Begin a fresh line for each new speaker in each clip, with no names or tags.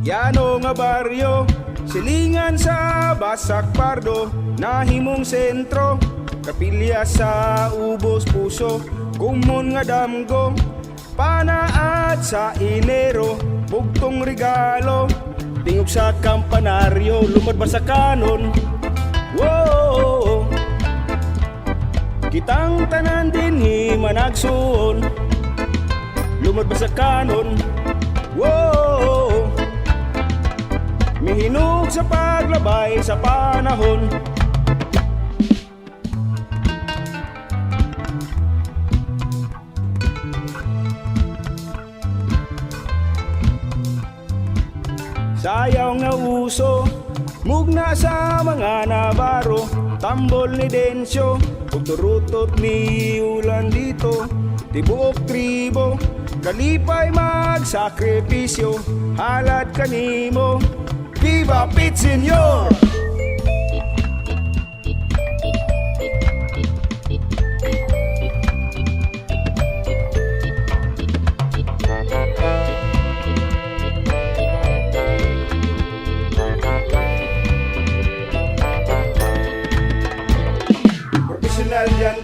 Yano nga baryo, silingan sa Basak Pardo, nahimong sentro, kapilya sa ubos puso, kumon nga damgo, panaad sa Enero, bugtong regalo, tingog sa kampanaryo, lumad ba sa kanon? Whoa! Kitang tanan dinhi managsuon, lumad ba sa kanon? Whoa! Mihinog sa paglabay sa panahon. Sayaw nga uso, mugna sa mga Nabaro, tambol ni Densyo, ug turutot ni ulan dito, tibuok tribo, kalipay magsakripisyo, halad kanimo. Viva Pit Señor! Professional yan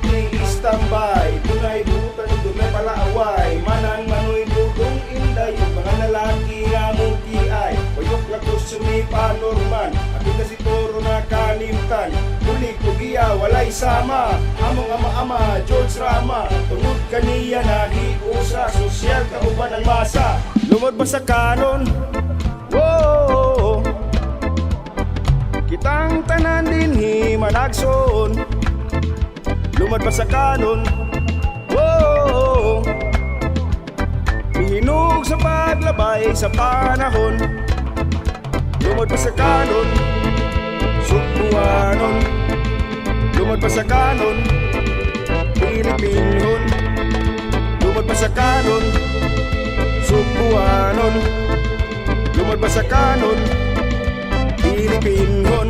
standby. Dunay butan, dunay palaaway. Manang manoy dudong inday. Ug mga lalaki nga mukiay. Oyok lagos sumipa norman. Apita si Toro na kalimtan. Bulig ug iya walay sama. Among ama-ama George Rama. Tungod kaniya nagiusa. Sosyal kauban ang masa. Lumod ba sa kanon? Whoa! Kitang tanan dinhi managsuon. Lumad pa sa kanon. Whoa! Mihinog sa paglabay sa panahon. Lumad pa sa kanon. Sugbuanon. Lumad pa sa kanon. Pilipinhon. Lumad pa sa kanon. Sugbuanon. Lumad pa sa kanon. Pilipinhon.